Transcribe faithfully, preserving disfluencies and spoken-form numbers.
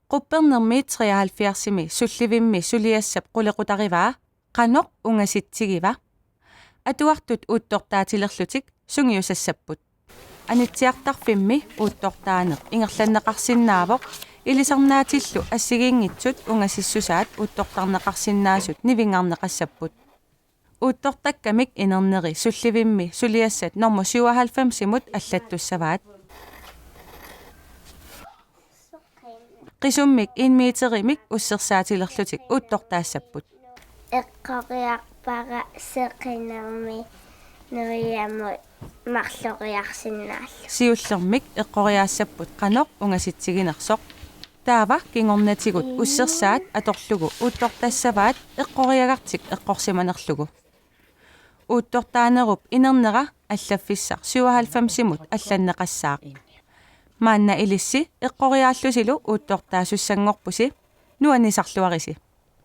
Quppernermi treoghalvfjerdsimi sullivimmi suliassap qulequtarivaa qanoq ungasitsigiva? Atuartut uuttortaatilerlutik sungiusassapput. Anitsiartarfimmi uuttortaaneq ingerlanneqarsinnaavoq, ilisarnaatillu assigiinngitsut ungasissusaat uuttortarneqarsinnaasut nivinngarneqassapput. Uuttortakkamik inerneri sullivimmi suliassat normu syvoghalvfemsimut allattussavaat. Qisummik en meterimik ussersaatilerlutik uuttortaassapput. Eqqoriarpara seqinermi nuiamut marloriarsinnaallugu. Siullermik eqqoriaassapput qanoq ungasitsiginersoq. Taava kingornatigut ussersaat atorlugu uuttortassavaat eqqoriagartik eqqorsimanerlugu. Uuttortaanerup inernera allaffissaq syvoghalvfemsimut allanneqassaaq. Maanna ilissi eqqoriaallusilu uuttortaasussanngorpusi, nuannisarluarisi.